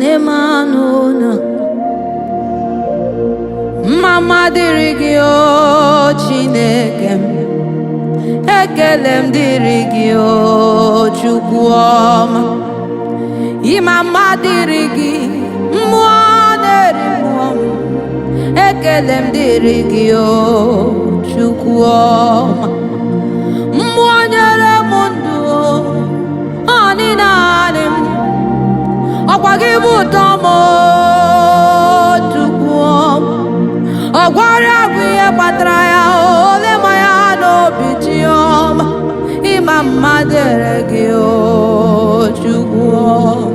Nemanuna. Mma mma dịrị gị, o Chineke m. Ekele m dịrị gị, o Chukwu ọma. Ịma mma dịrị gị, mmụọ na-eri mmụọ m. Ekele m dịrị gị, o Chukwu ọma. Mmụọ nyere m ndụ, ọ naanị m. Ọkwa gị bụ ụtọ m, o Chukwu ọma. Ọgwara bụ ihe kpatara ya, ole ma ya n'obi chiọma. Ịma mma dịrị gị, o Chukwu ọma.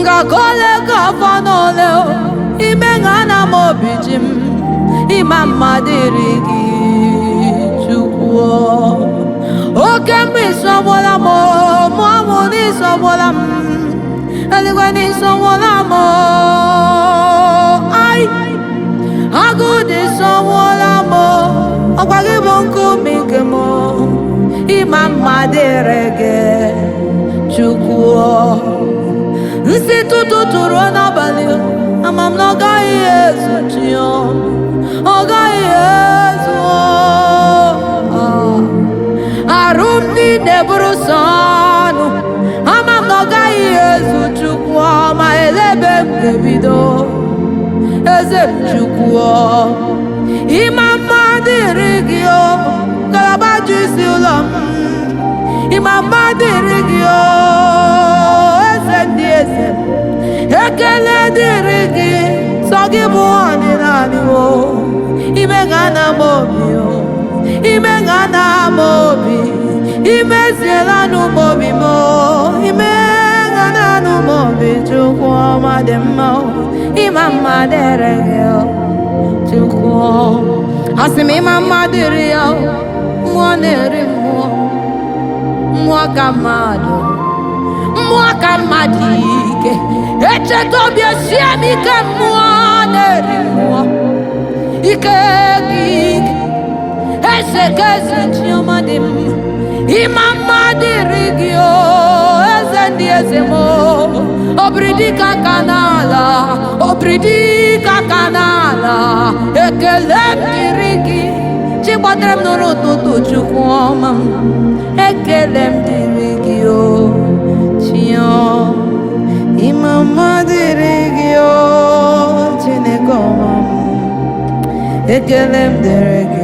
Ngakọ ole ka afọ n'ole o, ime ṅa na m obi ji m. Ịma mma dịrị gị, Chukwu ọma. Oke mgbe ịsọgbụla m, o, mụọ mụ n'ịsọgbụla m. Eluigwe n'ịsọgbụla m, o. Ai! Agụụ dị sọnwụọla m o, ọkwa gị bụ nkume ike m o. Ịma mma dịrị gị, Chukwu o. Nsị tụtụ tụrụ n'abalị o, ama m na ọ gaghị ezu chi o, ọ gaghị ezu o. Ah. Arụ m niile bụrụ sọ ọnụ, ama m na ọ gaghị ezu Chukwu ọma, elebe m ga-ebido. Eze m Chukwu o, ịma mma dịrị gị o, ngalaba ji isi ụlọ m. Ịma mma dịrị gị o, eze ndị eze. Ekele dịrị gị, sọ gị bụ ọdịnala o. Ime ga na m obi o, ime ga na m obi. Imeziela n'ụmụ obi m o, ime ga na n'ụmụ obi. Chukwu ọma dị mma o, ịma mma dịrị gị o, Chukwu o. Asị m ịma mma dịrị ya o, mmụọ na-eri mmụọ, mmụọ ka mmadụ, mmụọ ka mmadụ ike. Echeta obi esie m ike, mmụọ na-eri mmụọ, ike gị ike. Eze ka eze, chiọma dị mma, ịma mma dịrị gị o, eze ndị eze m o. Obiri dịka aka n'ala, obiri dịka aka n'ala. Ekele m dịrị gị, chi gbatara m n'ụrụ ụtụtụ, Chukwu ọma m. Ekele m dịrị gị, o chiọma. Ịma mma dịrị gị, o Chineke ọma m. Ekele m dịrị gị.